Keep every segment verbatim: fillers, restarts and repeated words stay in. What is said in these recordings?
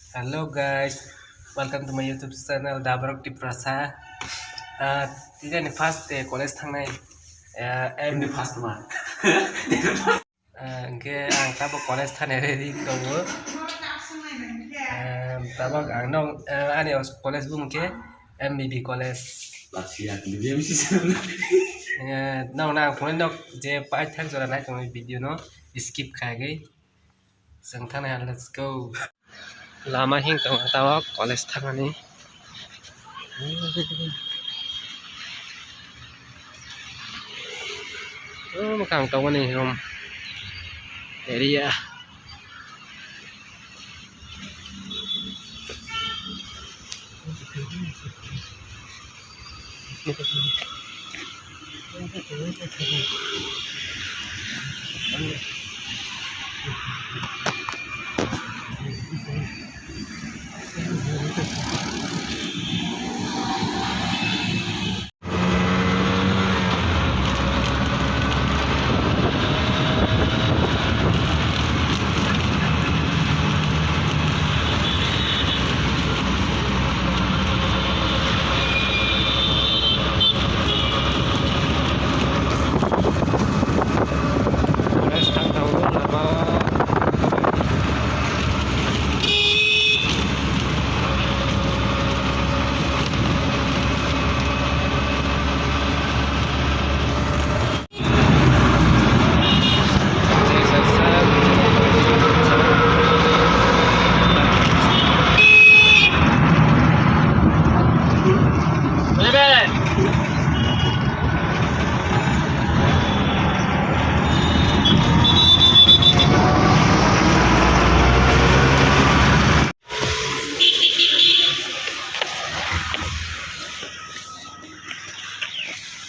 Hello guys, welcome to my YouTube channel Dabrok Tiprasa. Ah, tini ani first day college thangnai. Ah, em- Hindi first ma. Ah, hingke ang tabok college thani ready tongo. Ah, tabok ang nog, ah, ani college bung khe M B B college. Lachiya, hindi M C. Ah, nog na ang phone nog je paithak jora nai tongo video no skip khaigwi. Chwng thani ha, let's go. Lama hing tongo tabok college thangmani. O, mwkhang tongmani room area.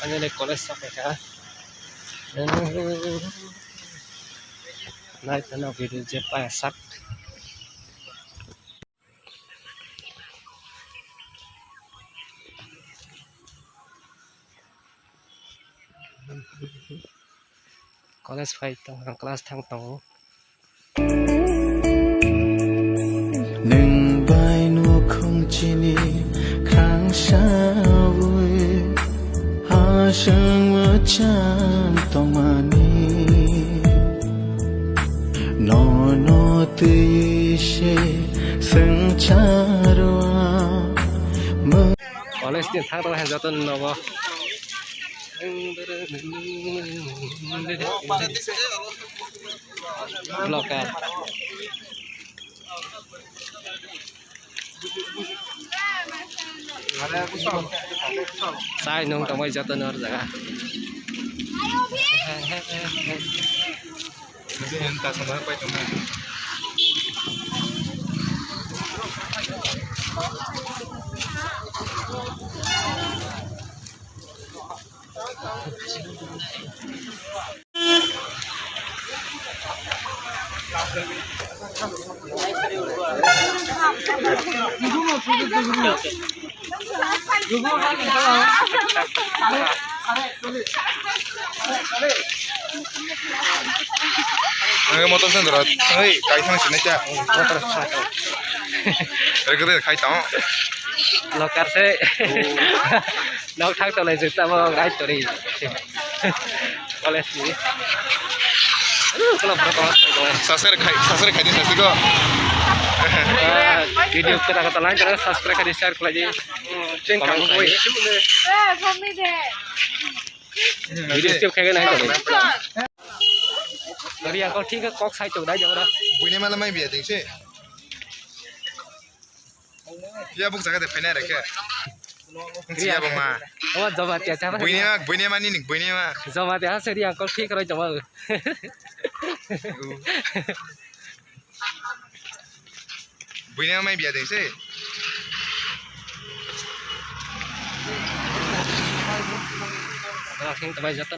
Ani le college sapai kha. Nai tano video je paya sak. College phai tong, class thang tongo. Nwng bai nukhung chini khangsawi hasing mwchang tongmani. Nono twi se swngcharwa. College ni thang tongo hai joto nogo. Local. Chai nung tongbai joto ni oro jaga. Ang motor sendera, hei, kai thang sini cha. Motor sendera. Rega rega khai tong. Local se. Nok thang tolai jeta mo gai tori. College ni. Aduh, kalau berapa? Subscribe khai, subscribe khai di sasi ko. Ah, video kata-kata lain, jangan subscribe khai di, share khai di. Cheng comment kang khai di. Eh, kami deh. Video skip khai na hai. Dari aku thik kok sai tu dai jora. Buine mala mai biya ding se. Ya buk jaga de phainai reke. Siya bung ma. O joma tia cha. Buine ma, buine ma ni nik buine ma. Joma tia seri angkol thik roi joma. Buine ma mai biya ding se. Ora sing tamai jata.